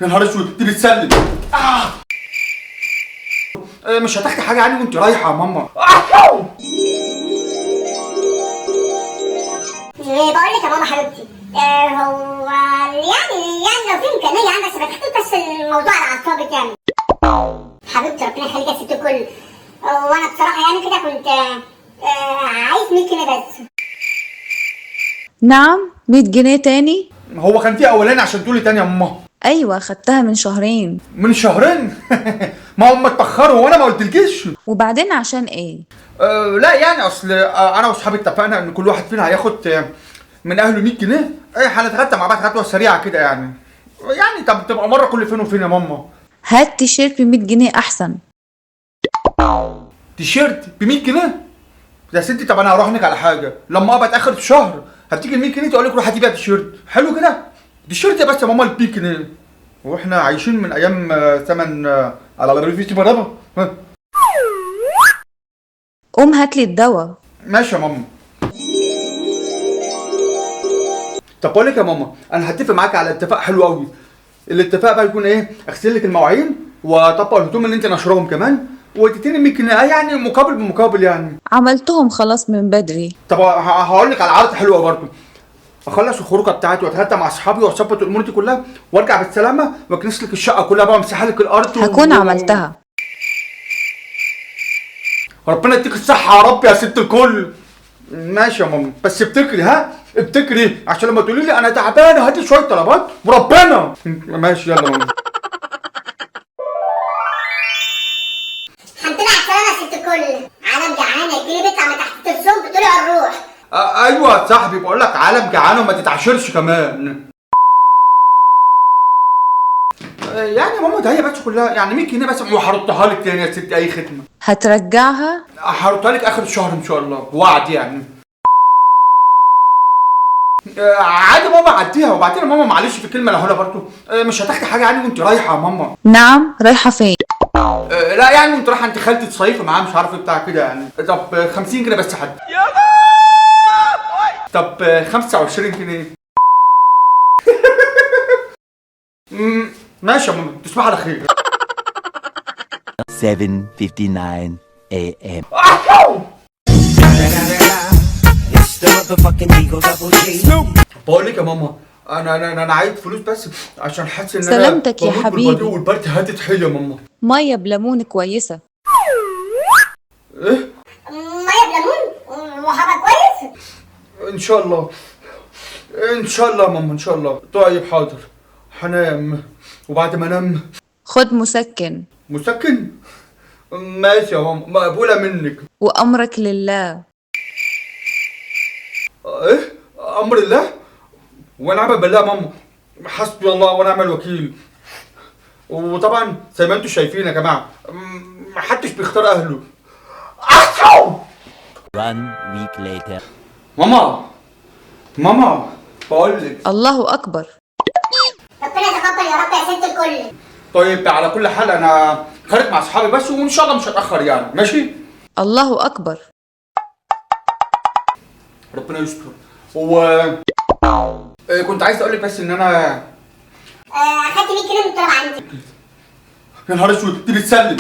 يا نهار اسود، دي بتسلم. مش هتاخدي حاجة يعني وانت رايحة يا ماما؟ بقول لك يا ماما حبيبتي، هو يعني لو في امكانية يعني، بس ما تحطيش بس الموضوع على اعصابك يعني. حبيبتي ربنا يخليك يا ست الكل. وانا بصراحة يعني كده كنت عايز 100 جنيه بس. نعم، 100 جنيه تاني؟ هو كان في اولاني عشان تقولي تاني يا ماما؟ ايوه، خدتها من شهرين. من شهرين؟ ما هم اتاخروا وانا ما قلتلكيش. وبعدين عشان ايه؟ لا يعني اصل انا واصحابي اتفقنا ان كل واحد فينا هياخد من اهله 100 جنيه، هنتغدى مع بعض غدوه سريعة كده يعني. يعني طب تبقى مرة كل فين وفين يا ماما. هات تيشيرت ب 100 جنيه احسن. تيشيرت ب 100 جنيه؟ يا ستي طب انا هروح لك على حاجة، لما اقبض اخر الشهر هتيجي ال 100 جنيه تقول لك روح هاتي بيها تيشيرت، حلو كده؟ تيشيرت بس يا ماما ال 100 جنيه، واحنا عايشين من ايام ثمن على ريفيتي برابا. قوم هاتلي الدواء. ماشي يا ماما. طب بقول لك يا ماما، انا هتفق معاك على اتفاق حلو قوي. الاتفاق بقى يكون ايه؟ اغسل لك المواعين واطبق الهدوم اللي انت نشرهم كمان، وتديني 100 جنيه يعني مقابل بمقابل يعني. عملتهم خلاص من بدري. طب هقول لك على عرض حلوة برضه. اخلص الخروجه بتاعتي واتغدى مع اصحابي واظبط الامور دي كلها وارجع بالسلامة واكنس لك الشقة كلها بقى وامسح لك الارض هكون عملتها. ربنا يديك الصحة يا رب يا ست الكل. ماشي يا ماما، بس افتكري، ها افتكري عشان لما تقولي لي انا تعبانة هاتي شوية طلبات وربنا. ماشي يلا يا ماما. الحمد لله على السلامة يا ست الكل. عالم جعانة الجنيه بيطلع من تحت التلفزيون بطلع الروح. ايوه يا صاحبي، بقول لك عالم جعانة وما تتعشرش كمان. يعني يا ماما ده هي بس كلها يعني 100 جنيه بس، وهردها لك تاني يا ستي اي خدمة. هترجعها؟ هردها لك اخر الشهر ان شاء الله، وعد يعني. عادي ماما عديها. وبعدين يا ماما معلش في الكلمة اللي هقولها برضه، مش هتاخدي حاجة يعني وانت رايحة يا ماما؟ نعم، رايحة فين؟ لا يعني وانت رايحة انت خالتي تصيفي معاها مش عارف ايه بتاع كده يعني. طب 50 جنيه بس حد. طب 25 جنيه. ماشي يا ماما، تصبح على خير. 7:59 a.m. بقول لك يا ماما، انا انا انا عايز فلوس بس عشان حاسس ان انا سلامتك يا بموت حبيبي. بالبطيء والبرد هاتت حيل يا ماما. مية بليمون كويسة. ايه؟ مية بليمون وهبقى كويس؟ ان شاء الله، ان شاء الله يا ماما، ان شاء الله. طيب حاضر، هنام وبعد ما انام خد مسكن. مسكن؟ ماشي يا ماما، مقبولة منك. وامرك لله. ايه؟ امر الله؟ ونعم بالله يا ماما، حسبي الله ونعم الوكيل. وطبعا زي ما انتم شايفين يا جماعة، محدش بيختار اهله. أحو! 1 week later. ماما، ماما بقول لك. الله اكبر. ربنا يتقبل يا رب يا ست الكل. طيب على كل حال انا خارج مع اصحابي بس، وان شاء الله مش هتاخر يعني. ماشي؟ الله اكبر. ربنا يستر. و كنت عايز اقول لك بس ان انا اخدت 100 جنيه من الطلب عندي. يا نهار اسود، دي بتسلم.